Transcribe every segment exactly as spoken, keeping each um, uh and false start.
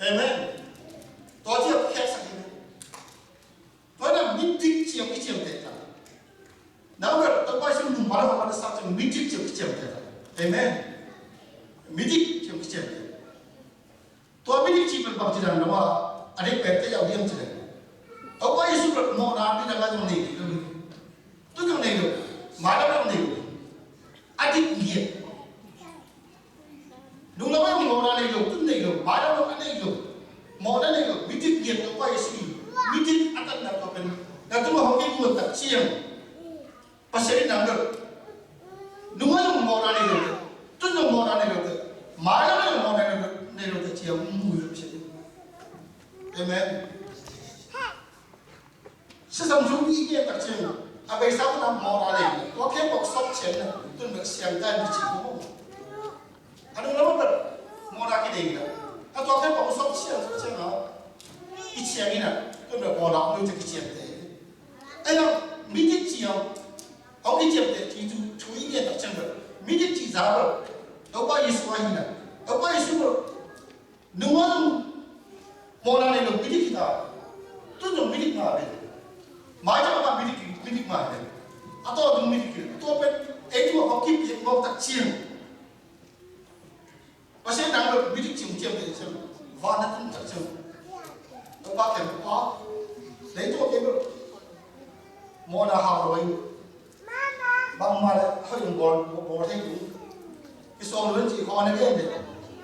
Amen. Tua ciang kheksak hi. Tua na midik ciang i ciamteh ta. Nang bel Topa Jesu nung mah na hong na sa ciang midik ciang i ciamteh ta. Amen. Midik ciang i ciamteh. Tua midik cih pen bang ci dan lo a, a dik pen te yau hiam ci dan. Topa Jesu pen mawhna ding dang a zong nei lo. Tu zong nei lo. Mailam zong nei lo. A dik ngiat. Nunglam a zong mawhna nei lo, tu nei lo. Mailam zong a nei lo. Mawhna nei lo. Midik ngiat Topa Jesu. Midik a tatna tua pen. Na tu ma hong kik muan tak ciang. Pasian in nang bel nung a zong mawhna nei lo teh, tun zong mawhna nei lo teh, mailam a zong mawhna nei lo teh, nei lo teh ci a mu hi Pasian in. Amen. Sisam sung i ngiat tak ciang a beisa tun a mawhna nei lo, tua khempeuh sawt ciang na tun bel siangtho in ci ko. A nung lam a bel mawhna kidei na. A tua khempeuh sawt ciang, sawt ciang a i ciang in a tun bel mawhna om lo teh kiciamteh. Ahi zong midik ci a hong kiciamteh ci thu i ngiat tak ciang bel midik ci za bel Topa Jesu a hi na. Topa Jesu bel nung a zong mawhna nei lo midik hi ta. Tun zong midik mah ve. Mai ciang a midik, midik mah ve. A tua zong midik hi. A tua pen ei thu a hong kipiak mawk tak ciang. Pasian nang bel midik ci hong ciamteh ciang van na tun tak ciang. Topa kem pa. Lei tua kei bel mawhna hau lo in. Bangmah le hoih in bawl, bawl thei ding. Kisawm lo in ci khawng a na gen de.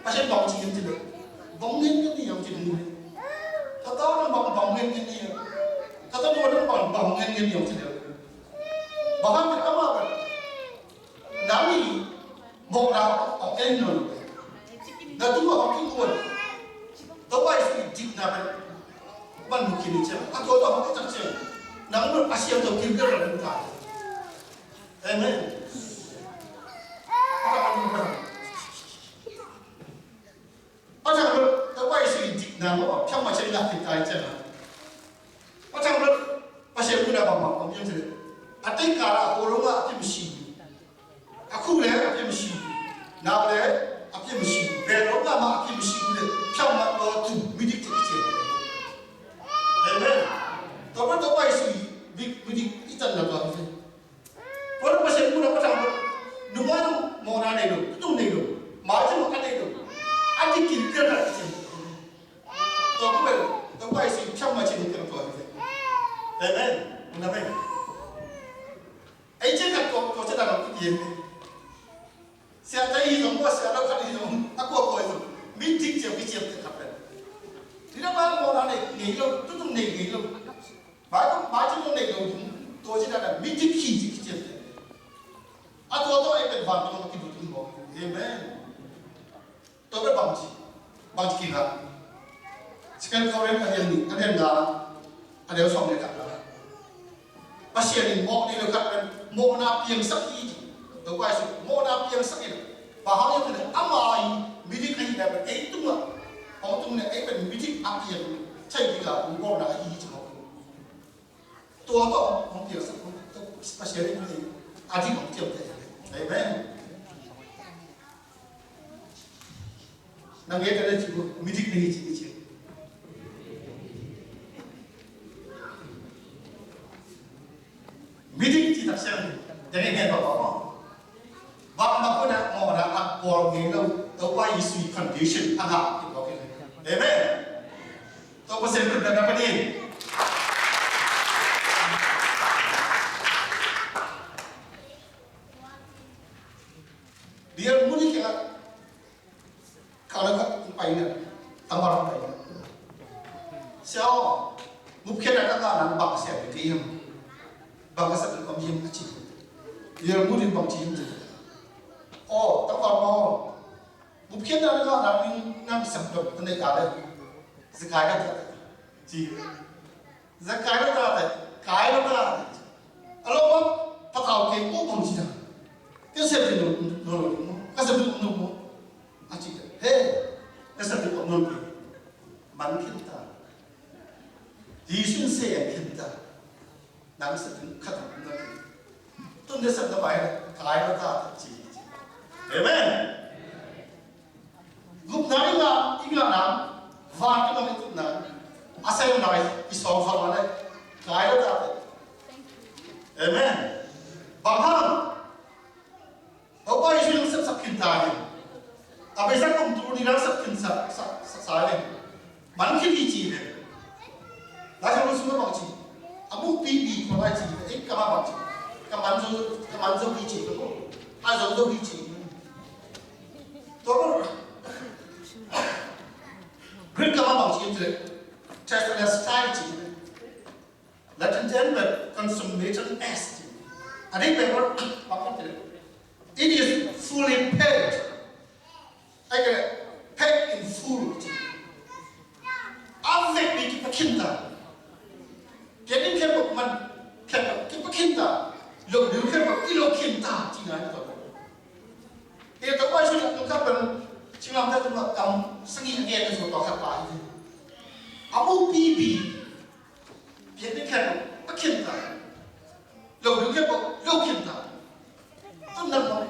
Pasian bang ci in ci le. Bang ngen ngen ni hong ci ding. Tata nang bang, bang ngen ngen ni. Tata nang bang, bang ngen ngen ni hong ci le. Bang hang amah bel nang i mawhna a en nawn lo. Na tung a hong kikuan. Topa Jesu i dikna pen man mu khin i ciang. A tua tua hong en tak ciang. Nang mun a siangtho kim pen a mu ta. Amen. A ta a mu pen. Pathang lo, Topa Jesu i dikna maw, a phiang ma ciang i lak kik ta i ciang a. Pathang lo, Pasian mun a bangmah om hiam cih leh. A tei kal a, a khualung a, a kimsi. A khu le, a kimsi. Nau le, a kimsi. Bel lo, a ma, a kimsi le. Phiang ma, lo, tu, midik, tik, cih. Amen. Topa, Topa Jesu i, midik, midik, i tan na tua, i tan. Tua leh Pasian mun a pathang lo. Nung a zong mawhna nei lo, tu zong nei lo. Mai ciang a nei lo. A dik kim pian a dik kim. Tua kum bel, tua pai si thiam mai cin tua hi ve. Amen. Mun a pen. Ei ciang khat tua, tua ciang a lo ki pian. Sia tai hi zong, sia lo khat hi zong, a kua kua hi zong. Mi dik ciang, mi ciang te khat pen. Ni na ba mawhna nei, nei lo, tu zong nei, nei lo. Bai, bai ci mawh nei lo ding, tua ci dan a mi dik hi ci cian. A tua tua ei pen van tua ki bu ding baw. Amen. Tua pen bang ci, bang ci ki la. Second Corinth a lian nih, a lian nga, a lian sawm le khat la. Pasian in mawh nei lo khat pen, mawhna piangsak hi ci. Tua pai su, mawhna piangsak hi. Bang hang hiam cih leh, ama i mi dik ahihna pen, ei tungah, hong tung leh, ei pen mi dik a piang, thei dik a, mawhna ahi ci mawh. Tua tawh hong piangsak, hong, Pasian in hong, a dik hong ciamteh. Amen. Nang ngen ta le ci, mi dik na hi ci, mi ci. Mi dik ci tak ciang, dang ngen ba ba ba. Bangmah khun a mawhna a bawl ngei lo, Topa Jesu i condition a ngah kei bawl kei. Amen. Tua Pasian khut beng na panin. Bial mun i kei a, ka la ka pai na, tamar pai na. Sia aw, gupkhiatna ka ngah nang bang ka sia kei hiam. Bang ka sak ding om hiam a ci. Bial mun in bang ci hiam ci. Aw, tamar aw. Gupkhiatna ka ngah nang, nang sak dong ka neih ka le. Zekai ka ta. Ci. Zekai lo ta te, kai lo ta te. A lo ma, patau kei ko bang ci ta. Ka sep ding lo, lo, lo, ka sep ding lo, lo. A ci ta. He, ka sep ding lo, lo. Man khin ta. Jesu in se khin ta. Nang sep ding khat lo, lo. Tun de sep na bai, kai lo ta te ci, ci. Amen. Gupna i ngah, i ngah nang, Vantung a i tutna a sem lai i sawm kha le kai lo ta. Amen. Bang hang? Topa Jesu in sepsak khin ta hi. A beisa kum tul nih la sepsak khin sa sa sa sa hi. Man khin hi ci hi. Lai Siangtho sung a bang ci? A muhpi bi khual lai ci hi. Ei, ka ma bang ci? Ka man zo, ka man zo hi ci hi. A zo zo hi ci hi. Tua Greek ka ma bang ci hi. Tetelestai ci hi. Latin ten pen consummatum est. A ding pen bang ci hi. It is fully paid. Ai ke, paid in full. A vekpi kipia khin ta. Kei ding khempeuh man, khempeuh kipia khin ta. Lo ding khempeuh kilo khin ta. Cihna hi ta. Kei Topa Jesu in a tungkha pen, singlamteh tungah kam sagih a gen a zo tawh khat pa hi. A muhpi bi. Pian ding khempeuh pia khin ta. Lo ding khempeuh lo khin ta. Tun nang bang,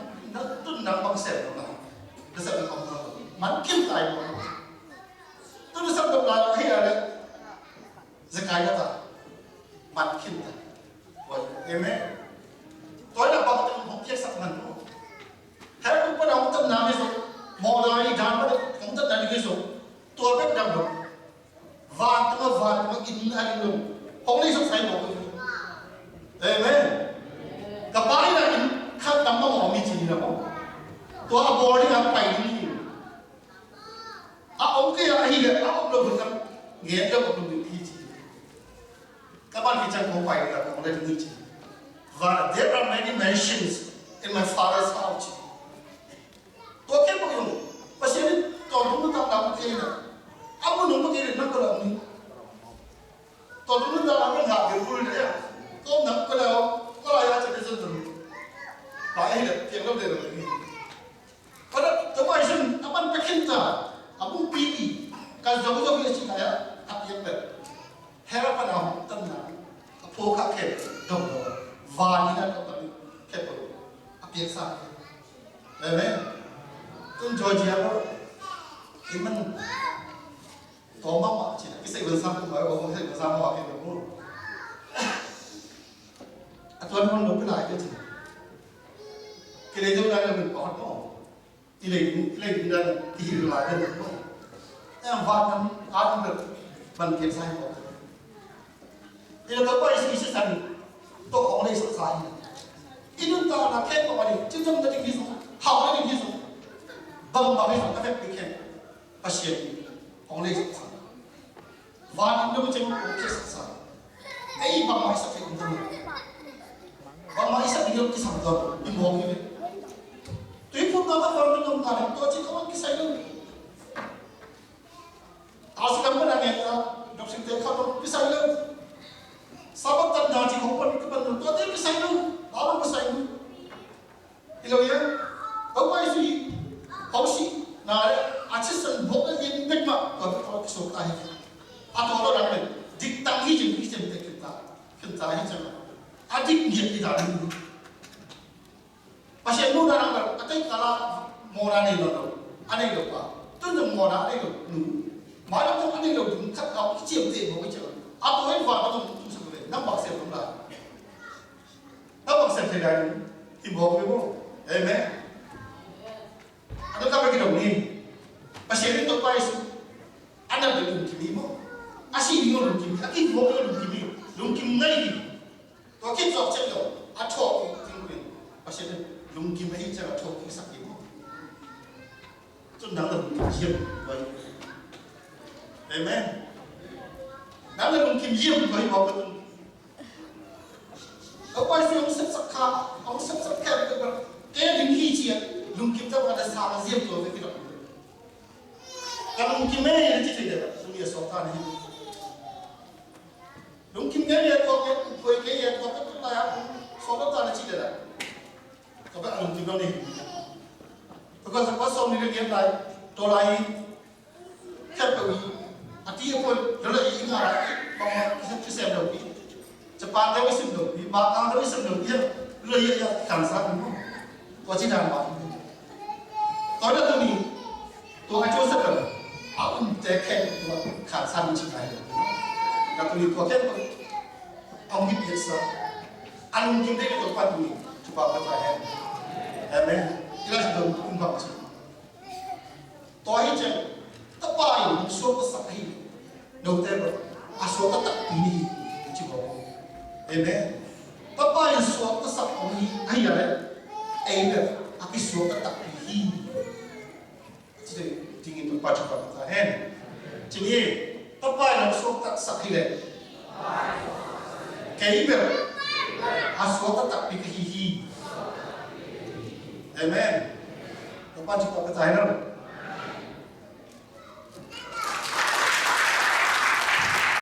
tun nang bang sem lo la. Na sem lo la. Man khin ta i lo. Tun na sem lo la hi a le. Zekai na ta. Man khin ta. Amen. Tua na bang tang hong piaksak man lo. Hell tung pan a hong tan na hi zo. Mawhna i dan pan a hong tan na hi zo. Tua bek dang lo. Vantung a, vantung a inn a inn lo. Hong leisak sa hi mawk. Amen. Ka pa inn a inn khat tam mawk mi ci hi na mawk. Tua a bawl ding a pai ding hi. A om kei a hi le a om lo khat tam ngen lo khat tam ding hi ci. Ka ban hi ciang kong pai ding a kong le ding hi ci. Van, there are many mansions in my father's house. Tua khempeuh zong Pasian in tawntung nuntakna hong pia hi na. A mun hong pia kei leh na kua lam ni. Tawntung nuntakna hong ngah kei kul hi na. Tua nang kua lam, kua lam a cian hi zong zong. Pai hi na, piang lo ding lo ni. Tua tua pai zong a man pia khin ta. A bung pi pi. Ka zong zong hi a ci na ya. A piang leh. Hell pan a hong tanna a phuakha khempeuh dong lo a, van inn a dong lo khempeuh a piaksa. Amen. Tun Georgia ko i man tawm mahmah cih a kisei van sam kum bai, kisei van sam mahmah khempeuh ko. A tuan hon lo pi lai ka cih. Kilei deuh lai lo min pawt maw. I lei ding, i lei ding dan i hilh lai den. Em, van nam a ding bel ban piaksa hi mawk. I la Topa Jesu i sisan tawh hong leisaksa hi. I nuntakna khempeuh a ding, cincin na ding hi zong, hau na ding hi zong, bangmah hi zong, a vekpi khempeuh Pasian in hong leisaksa. Van in dong ciang kong khiasaksa. Ei, bangmah i sak theih ding tam lo. Bangmah i sak ding lo kisam tuan lo. I mawk hi ve. Tuiphumna ka van ding om ta ding tua ci ka van kisai lo. A si lam pan a ngen ta, dopsingte khat lo kisai lo. Sabbath tatna ci hong pan ka pan lo tua te kisai lo. Bang lo kisai lo. Hi lo ia, Topa Jesu i hong sihna le a thisan buak a lian bek mah tua bek tawh kisuak ta hi. A tua tawh dang pen dik tang hi cin, hi cin te khin ta, khin ta hi cin. A dik ngiat hi ta ding. Pasian muhna dang pen a teik kal a mawhna nei lo lo, a nei lo pa, tun zong mawhna a nei lo nu, mah dang zong a nei lo ding khat a i ciamteh mawk hi cin. A tua in va tawh zong tung sak lo ve, nang bang siam lo lai. Ka bang sem thei lai ding hi mawk hi maw? Amen. A nuntak bek i dong ni. Pasian in Topa Jesu a nat ding lungkim hi maw? A si ding lungkim hi, a kivuak ding lungkim hi, lungkim ngai hi. Tua khit zawh ciang lo a thawh kik ding hi. Pasian in lungkim ahi ciang a thawh kik sak hi maw? Cun nang na lungkim hiam tua hi. Amen. Nang na lungkim hiam tua hi maw? Ka pai sui hong sepsak kha, hong sepsak kha, ka ding hi ci a, lungkim tak a na sa a ziam tua ve ki dong. Ka lungkim e, na ci thei deuh, lungkim a sawt ta na hi. Lungkim nge, nge tua ke, poi ke, nge tua ke, tua ya, sawt ta na ci deuh. Tua ka lungkim lo ni. Tua ka sa pa sawm ni le ngiat lai, tua lai, Khempeuh hi. A ti a poi, lo la i ngah lai, bangmah kisem, kisem lo hi. Japan deuh i sim lo hi, Makang deuh i sim lo hi, lo hi a, a kansa hi maw. Tua ci dan mah hi. Tua dah tu ni, tua a Joseph lo. a umte khempeuh tungah khansan ci ngai lo. Ka tuni tua khempeuh a hong hi piaksa, a lungkim ding Topa tuni thupha pia ta hen. Amen. I lai Siangtho kum bang ci, tua hi ciang Tapa in hong suaktasak ahi note bel a suakta takpi ni hi, ci mawk. Amen. Tapa in suaktasak hong hi ahi a leh ei bel a kisuakta takpi hi. Ci dingin Topa thupha pia ta hen. Ci ni, Tapa in hong suaktasak hi leh kei bel a suakta takpi ka hi hi. Amen. Topa thupha pia ta hen.